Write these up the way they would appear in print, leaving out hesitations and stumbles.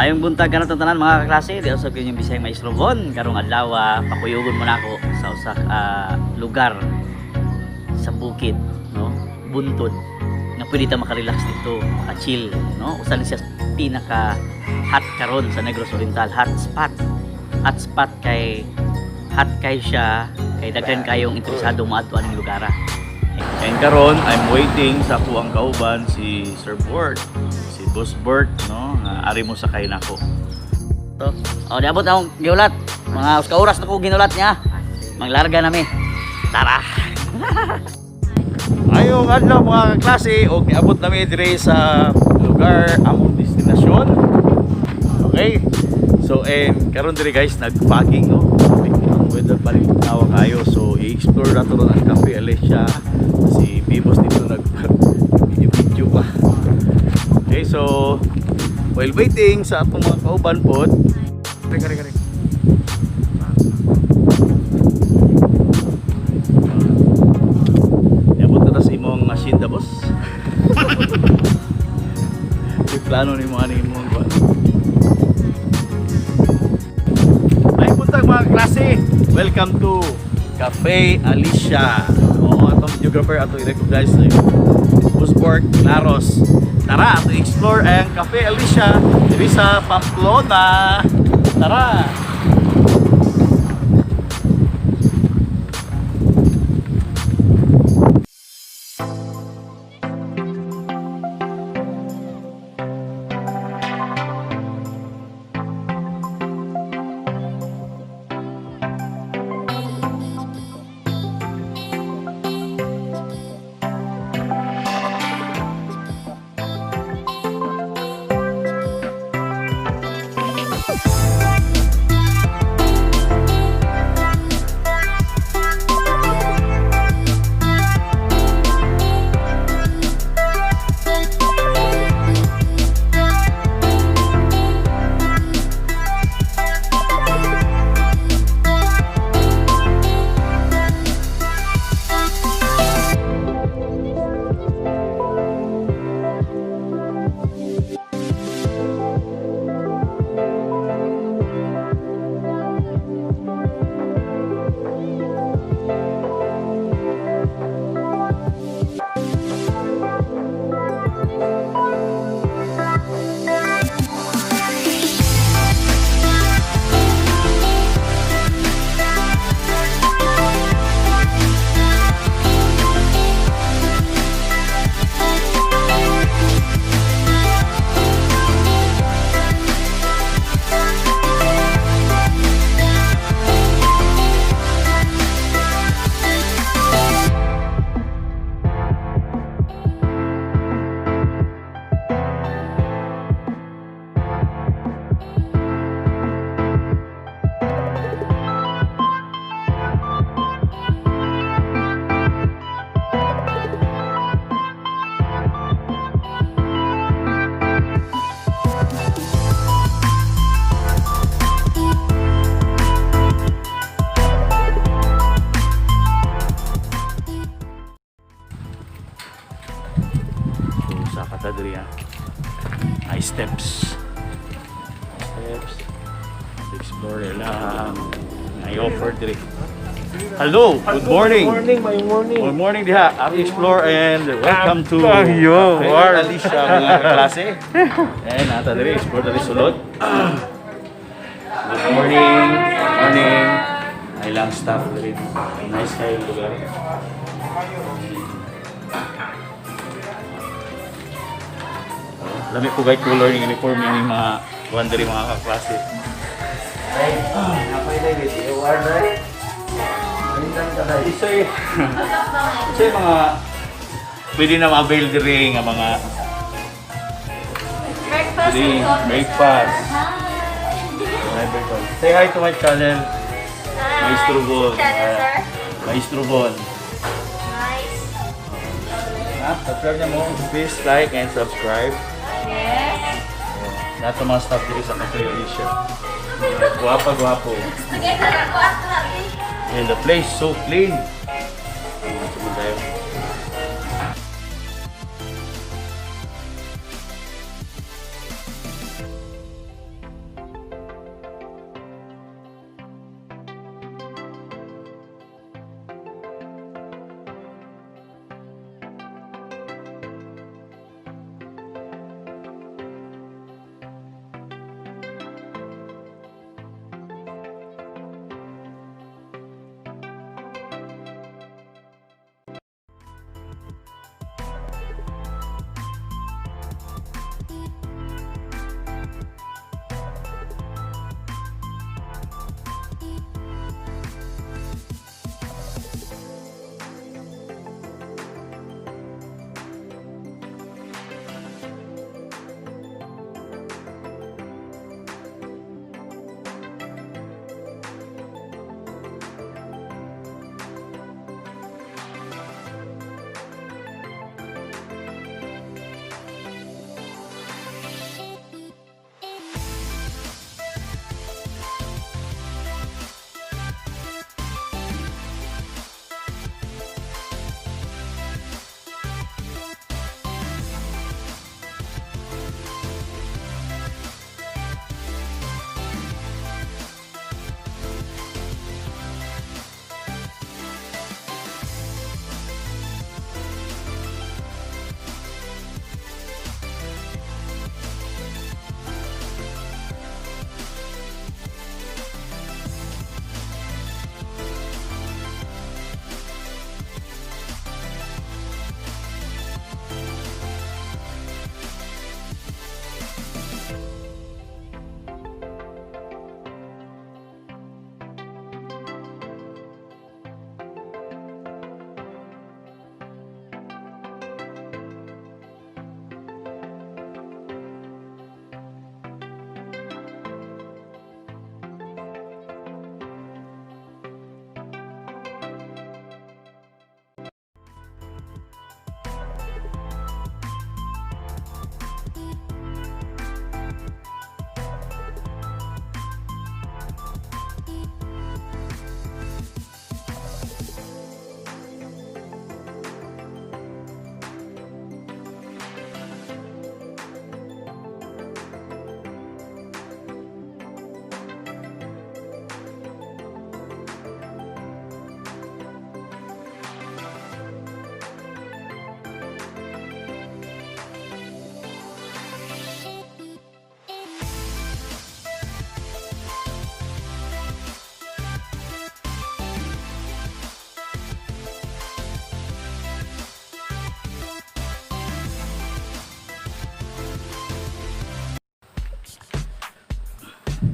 Maayong buntag kanatong tanan, mga kaklase, di usab inyong Bisayang Maestro Von. Karong adlaw, pakuyugon mo nako sa usa ka lugar sa bukid, no? Buntod nga pwede ta makarelax dito, maka-chill, no? Usa ni siya sa pinaka hot karon sa Negros Oriental, hot spot. Hot spot kay hot kay siya kay daghan kayong interesado moadto aning lugar. And karon I'm waiting sa akuang kauban si Sir Bert, si Boss Bert, no? Nga ari mo sakay nako. So, oh, niabot akong giulat. Mga usa ka oras na ko ginulat niya. Maglarga nami. Tara. Ayong adlaw, mga kaklase, og niabot nami dire sa lugar among destinasyon. Okay? So and karon dire, guys, nag-fogging, no. Ang weather balik tawa kayo. So i-explore nato ron ang Cafe Alicia. Si Bibos dito nag video pa. Okay, so while waiting sa atong mga kauban pod, Kare, kare. Niabot na ta sa imong asyenda, boss. May plano ni mo ani imong kuan. Ay buntag, mga klase. Welcome to Cafe Alicia. Oo, atong videographer ato i-recognize na yun. Busborg Claros. Tara, ato explore ang Cafe Alicia diri sa Pamplona. Tara. So sa kata diri ah. Ay steps. Steps. Explore lang. Ay offer diri. Hello, good morning. Good morning, my morning. Good morning diha. Ari Explore and welcome to Ayo, Cafe war. Alicia, mga kaklase. Eh, nata diri explore diri sulod. Good morning. Morning. Ay lang staff diri. Nice kayo lugar. Lami po kay color ng uniform yung mga kuan diri, mga kaklase. Isa isa yung mga pwede na ma-avail diri nga mga Breakfast Diri, and coffee, breakfast. sir. Hi. Hi, breakfast. Say hi to my channel, Hi. Maestro Bon. Channel, sir. Maestro Bon. Nice. Ha? Subscribe niya mo. Please like and subscribe. Yes. Lahat ng mga staff diri sa Cafe Alicia. Guwapa, guwapo. Together ako at labi. And the place so clean. Sunod tayo.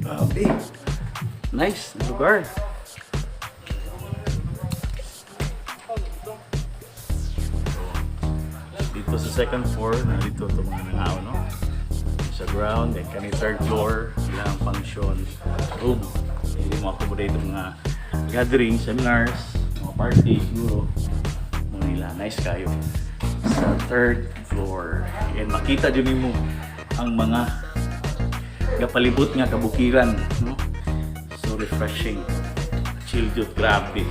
Grabe. Nice na lugar. Dito sa second floor, nandito ito mga nangao, no? Sa ground, then kani third floor, ilang function room. Hindi mo accommodate ang mga gatherings, seminars, mga party, siguro. Mga nila, nice kayo. Sa third floor. And makita dyan mo ang mga gapalibot nga kabukiran, no? So refreshing. Chill jud, grabe.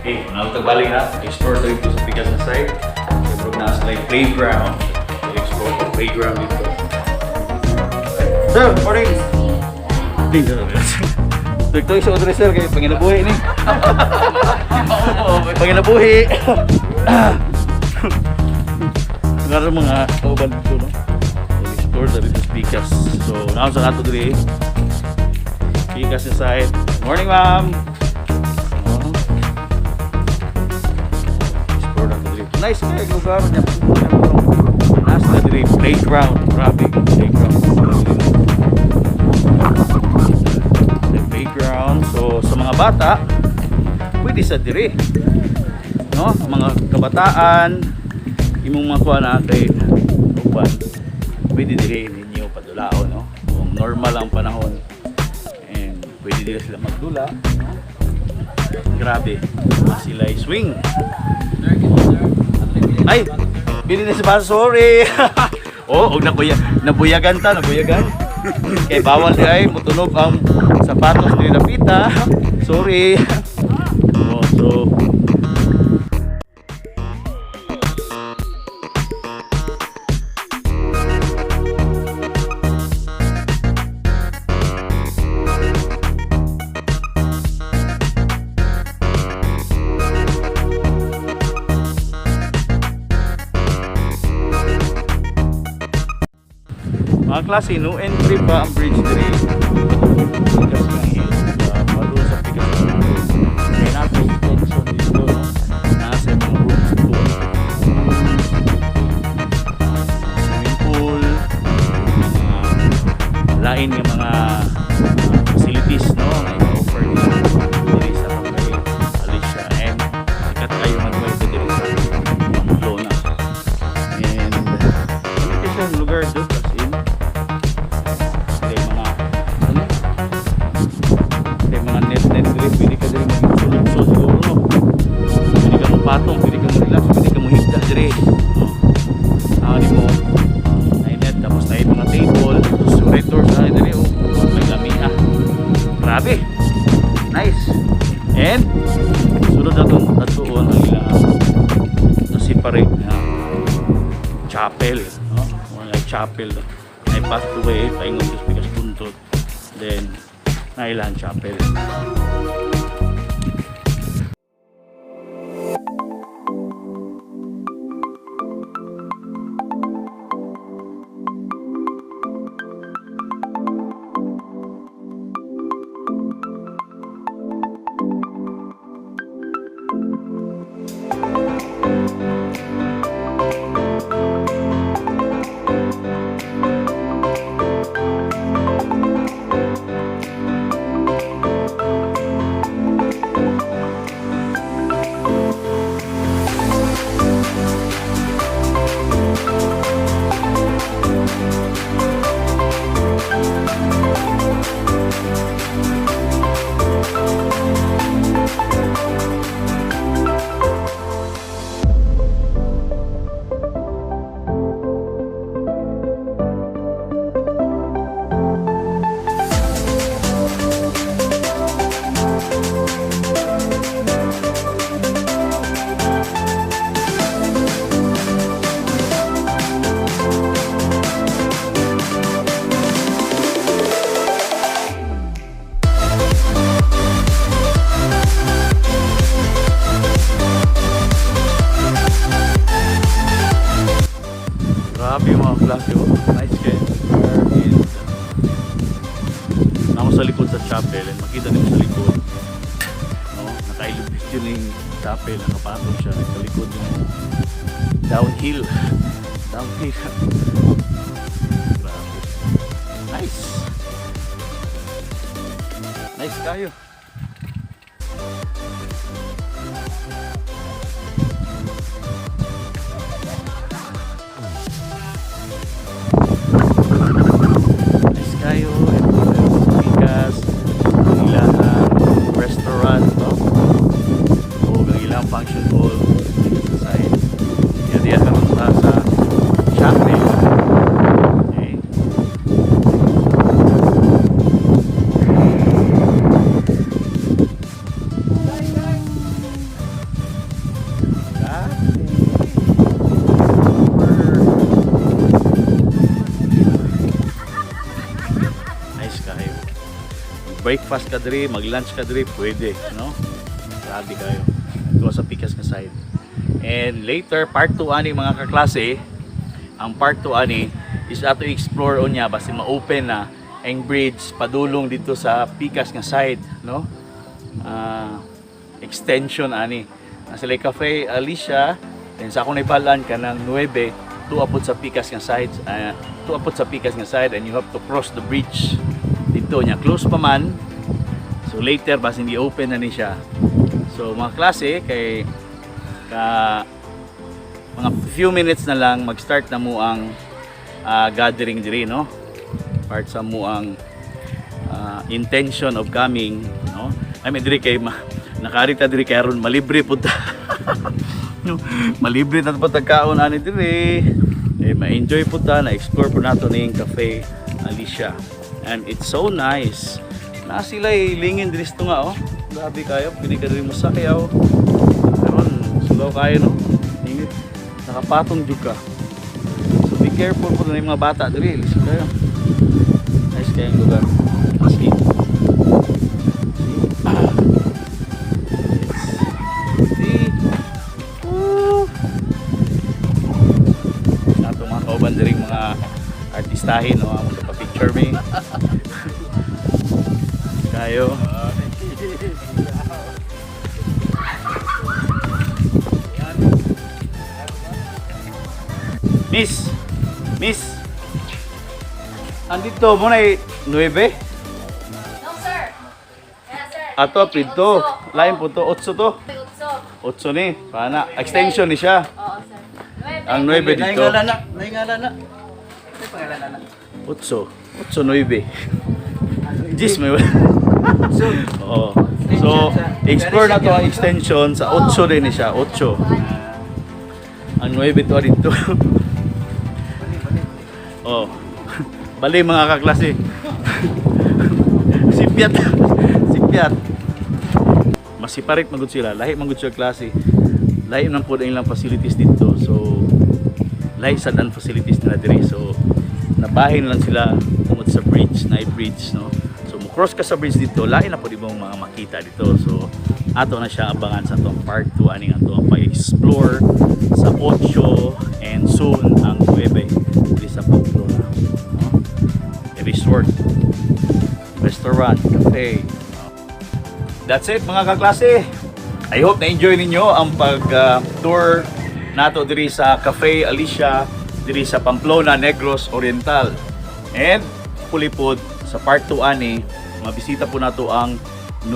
Okay, manawag balik ha. Explore tayo dito sa Pikas na side. Siyempre na sa like playground. Explore the playground dito. Sir, morning! Tugtog sa otro sir, kay panginabuhi ni. Panginabuhi! Ngaron mga kauban dito, no? Explore tayo dito sa Pikas. So, naon sa kato diri. Pikas na side. Morning, ma'am! Oh. Explore na diri. Nice kay lugar niya. Nasa na diri playground, grabe playground. The playground. So sa mga bata, pwede sa diri. No? Ang mga kabataan, imong makuha na kay uban. Pwede diri ninyo padulao, no? Kung normal ang panahon and pwede diri sila magdula, no? Grabe, sila ay swing. Ay, bili na si Baso, sorry. Oh, og nabuya, nabuyagan ta, nabuyagan. Kay bawal di ay mutunog ang sapatos ni Lapita. Sorry. Oh, so mga klase, no entry pa ang bridge diri. Pikas ng hill. Palun sa Pikas ng hill. Kaya natin extension dito, no? Nasa mga rooms dito. Swimming pool, mga lain nga mga facilities, no? Na i-offer nila diri sa Barangay Alicia. And sikat kayo mag-wife diri sa Pamplona. And ano kasi ang lugar doon as in kay mga ano kay mga net net diri pwede ka diri magsulod siguro, no? Pwede ka mo patong, pwede ka mo relax, pwede ka mo higda diri, no? Ah, di mo na net, tapos na mga table, so red doors na diri, oh, may lami, ah, grabe, nice. And sunod na itong tatuon ang ilang na separate na chapel, no? More like chapel, no? May pathway paingon sa Pikas Puntod, then nailan chapel. Chapel, nakapatong siya sa likod ng downhill. Downhill. Grabe. Nice. Nice kayo. Nice kayo. Pikas. Ang ilang restaurant, no? O ang ilang function hall sa side. Yan diyan karon ta sa chapel. Okay. Ah. Nice kayo. Breakfast ka diri, mag-lunch ka diri, pwede, no? Grabe kayo. Tuwa sa Pikas nga side. And later, part 2 ani, mga kaklase, ang part 2 ani is ato explore unya basta ma-open na ang bridge padulong dito sa Pikas nga side, no? Ah, extension ani. Nasa sila Cafe Alicia, then sa akong naibalan kanang 9 tuwa pod sa Pikas nga side, tuwa pod sa Pikas nga side and you have to cross the bridge dito niya. Close pa man. So later basta hindi open na ni siya. So mga klase, kay ka mga few minutes na lang mag-start na mo ang gathering diri, no? Part sa mo ang intention of coming, no? I mean, diri kay nakarita diri kay aron malibre pud ta. No, malibre na pud kaon ani diri, eh, ma-enjoy pud ta, na explore pud nato ning Cafe Alicia and it's so nice na sila lingin diri sa tunga, oh. Grabe kayo, pili ka diri mo sayaw karon, sugaw kayo, no? Init, nakapatong jud ka, so be careful po na yung mga bata diri, lisod kayo. Nice kayong lugar. See? See? Ah. See? Woo! Ato mga kauban diri, mga artistahin, no, ang pa-picture me. Kayo. Miss, Miss, andito mo na 9? No, sir. Yeah, sir. Ato, pito. Lain po to, 8 to. Utso. 8 ni. Pana, extension ni siya. Oo, sir. Nuebe. Ang 9 dito. Naingala na, naingala na. Ay, pangalan na. 8. 8, 9. Jis, may Oo. So, explore na to ang extension sa 8 din ni siya, 8. Ang 9 to dito. Oh. Bali, mga kaklase. Sipyat. Sipyat. Masiparit magud sila, lahi magud sila klase. Lahi nang pud ang ilang facilities dito. So lahi sad ang facilities nila diri. So nabahin lang sila tungod sa bridge, na bridge, no. So mo cross ka sa bridge dito, lahi na pud imong mga makita dito. So ato na siya abangan sa atong part 2 ani ato ang pag-explore sa 8 and soon ang 9 diri sa Pamplona, no? A resort, restaurant, cafe. That's it, mga kaklase. I hope na-enjoy ninyo ang pag-tour nato diri sa Cafe Alicia diri sa Pamplona, Negros Oriental. And pulipod sa part 2 ani, mabisita po nato ang 9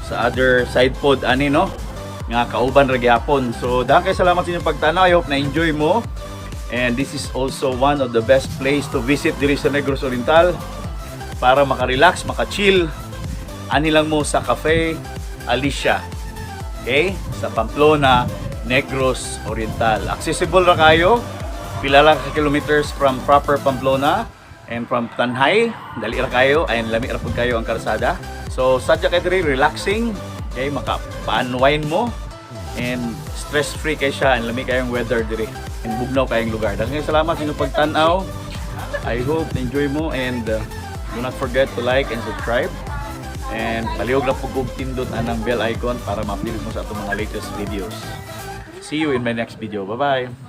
sa other side pod ani, no? Nga kauban ra gyapon. So dahil kay salamat sa inyong pagtanaw. I hope na-enjoy mo. And this is also one of the best place to visit diri sa Negros Oriental para makarelax, maka-chill. Ani lang mo sa Cafe Alicia. Okay? Sa Pamplona, Negros Oriental. Accessible ra kayo. Pila lang ka kilometers from proper Pamplona and from Tanjay. Dali ra kayo and lami ra pud kayo ang karsada. So sadya kay diri relaxing, okay, maka-unwind mo and stress-free kay siya and lami kayong weather diri. And bugnaw kayong lugar. Daghang salamat sa inyong pagtan-aw. I hope enjoy mo and do not forget to like and subscribe. And palihog na po kog pindot anang bell icon para ma-update mo sa atong mga latest videos. See you in my next video. Bye-bye!